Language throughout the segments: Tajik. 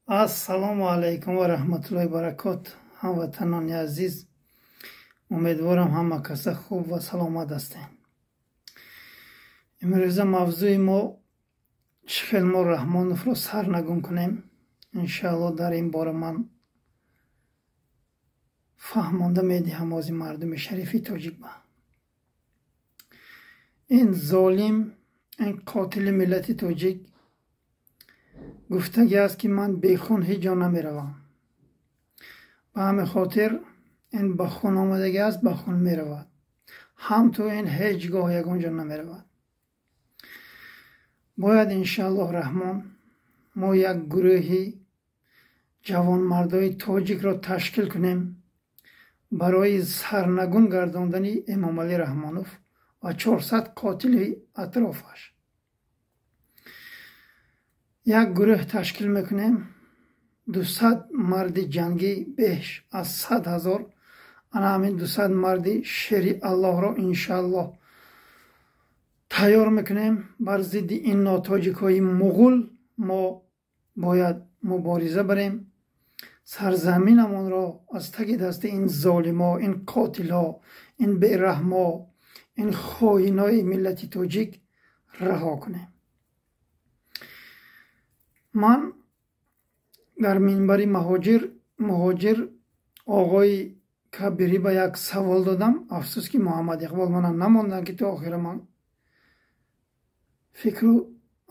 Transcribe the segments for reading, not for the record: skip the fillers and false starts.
Ассалому алайкум ва раҳматуллоҳи баракот. Ҳамватанони азиз, умедворам ҳама каса хуб ва саломат ҳастем. Имрӯза мавзӯи мо чӣ хел мо Раҳмоновро сарнагун кунем. Иншаалло дар ин бора ман фаҳмонда медиҳам ози мардуми шарифи тоҷик ба. Ин золим, ин қотили миллати тоҷик гуфтагӣ аст, ки ман бехун ҳеҷ ҷо намеравам. Ба ҳамин хотир ин ба хун омадагӣ аст, ба хун меравад. Ҳам ту ин ҳеҷ гоҳ ягон ҷо намеравад. Бояд иншааллоҳ раҳмон мо як гурӯҳи ҷавонмардои тоҷикро ташкил кунем барои сарнагун гардондани Эмомалӣ Раҳмонов ва 400 қотили атрофаш. Як гурӯҳ ташкил мекунем, 200 марди ҷангӣ беш аз 100 000, ана ҳамин 200 марди шери Аллоҳро иншааллоҳ тайёр мекунем. Бар зидди ин нотоҷикҳои муғул мо бояд мубориза барем, сарзаминамонро аз таги дасти ин золимо, ин қотилҳо, ин бераҳмо, ин хоинои миллати тоҷик раҳо кунем. Ман дар минбари муҳоҷир оғои Кабирӣ ба як савол додам. Афсӯс, ки Муҳаммад Иқбол мана намонданд, ки то охира ман фикру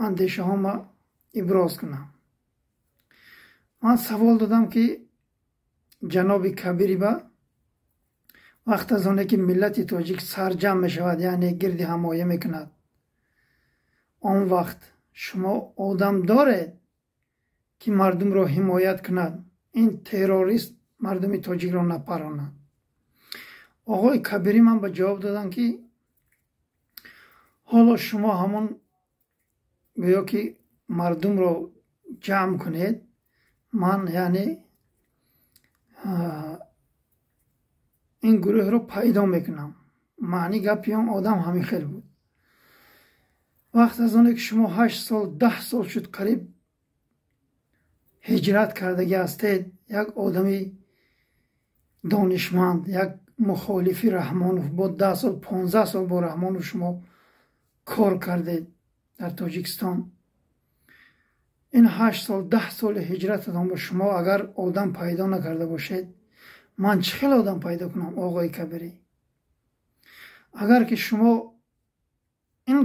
андешаҳома иброз кунам. Ман савол додам, ки ҷаноби Кабириба, вақт аз оне ки миллати тоҷик сарҷамъ мешавад, яъне гирди ҳамоя мекунад, он вақт шумо одам доред, ки мардумро ҳимоят кунад, ин террорист мардуми тоҷикро напаронад? Оғои Кабирӣ ман ба ҷавоб додам, ки ҳоло шумо ҳамон гӯё ки мардумро ҷамъ кунед, ман яъне ин гурӯҳро пайдо мекунам. Маъни гапи он одам ҳамин хел буд. Вақт аз оне ки шумо 8 сол, 10 сол шуд қариб ҳиҷрат кардагӣ ҳастед, як одами донишманд, як мухолифи Раҳмонов, бо 10 сол, 15 сол бо Раҳмонов шумо кор кардед дар Тоҷикистон. Ин 8 сол, 10 соли ҳиҷрататон ба шумо агар одам пайдо накарда бошед, ман чӣ хел одам пайдо кунам, оғои Кабирӣ? Агар ки шумо ин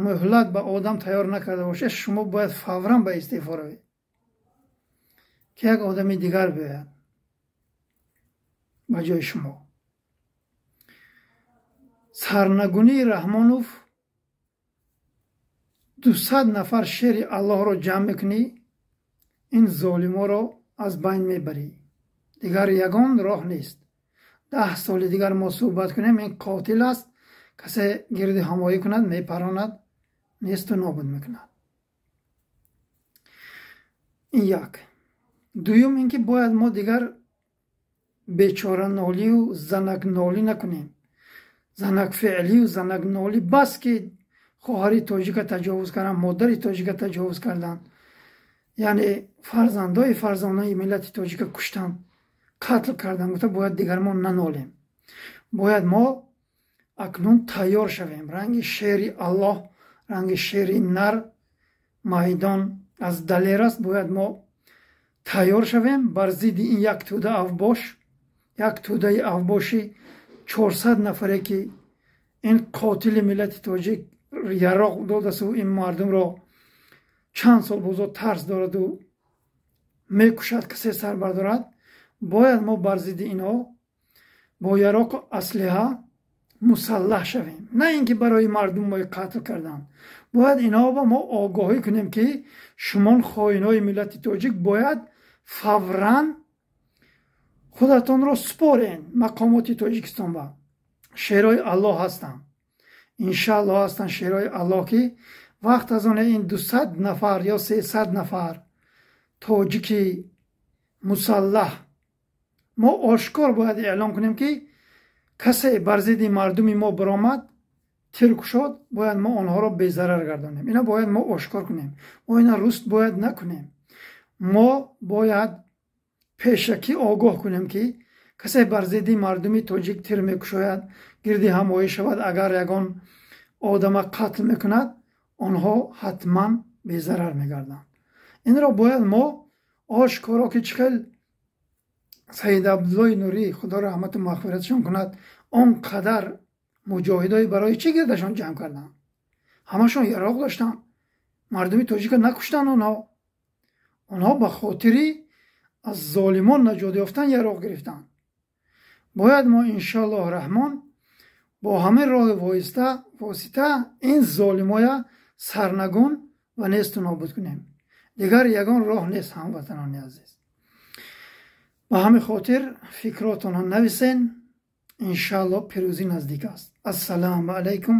муҳлат ба одам тайёр накарда бошед, шумо бояд фавран ба истеъфо равед, ки як одами дигар биёяд ба ҷои шумо. Сарнагунии Раҳмонов 200 нафар шери Аллоҳро ҷамъ мекунӣ, ин золиморо аз байн мебарӣ. Дигар ягон роҳ нест. 10 соли дигар мо суҳбат кунем, ин қотил аст, касе гирди ҳамоӣ кунад, мепаронад, несту нобуд мекунад. Ин як. Дуюм ин ки бояд мо дигар бечоранолию занакнолӣ накунем. Занакфеълию занакнолӣ бас, ки хоҳари тоҷика таҷовуз карданд, модари тоҷика таҷовуз карданд, яъне фарзандои фарзонаи миллати тоҷика куштанд, қатл карданд. Гуфта бояд дигар мо нанолем. Бояд мо акнун тайёр шавем, ранги шери Аллоҳ, ранги шери нар майдон аз далер аст. Бояд мо тайёр шавем бар зидди ин як тӯда авбош, як тӯдаи авбоши 400 нафаре, ки ин қотили миллати тоҷик яроқ додасту ин мардумро чанд сол бозо тарс дораду мекушад, касе сар бардорад. Бояд мо бар зидди инҳо бо яроқу аслиҳа мусаллаҳ шавем, на ин ки барои мардумои қатл кардан. Бояд инҳо мо огоҳӣ кунем, ки шумон хоинои миллати тоҷик бояд фавран худатонро супорен мақомоти Тоҷикистон. Ба шерои Аллоҳ ҳастанд, иншааллоҳ ҳастанд шерои Аллоҳ, ки вақт аз оне ин 200 нафар ё 300 нафар тоҷики мусаллаҳ мо ошкор бояд эълон кунем, ки касе бар зидди мардуми мо баромад, тир кушод, бояд мо онҳоро безарар гардонем. Ина бояд мо ошкор кунем. Мо ина руст бояд накунем. Мо бояд пешакӣ огоҳ кунем, ки касе бар зидди мардуми тоҷик тир мекушояд, гирди ҳамоӣ шавад, агар ягон одама қатл мекунад, онҳо ҳатман безарар мегарданд. Инро бояд мо ошкоро, ки чӣ хел Саид Абдуллои Нурӣ, Худо раҳмату мағфиратшон кунад, он қадар муҷоҳидои барои чӣ гирдашон ҷамъ карданд? Ҳамашон яроқ доштанд, мардуми тоҷика накуштанд. Онҳо ба хотири аз золимон наҷот ёфтан яроқ гирифтанд. Бояд мо, иншоаллоҳ раҳмон, бо ҳамин роҳи восита ин золимоя сарнагун ва несту нобуд кунем. Дигар ягон роҳ нест, ҳамватанони азиз. Ба ҳамин хотир фикротонро нависен. Иншоаллоҳ, пирӯзӣ наздик аст. Ассалому алайкум.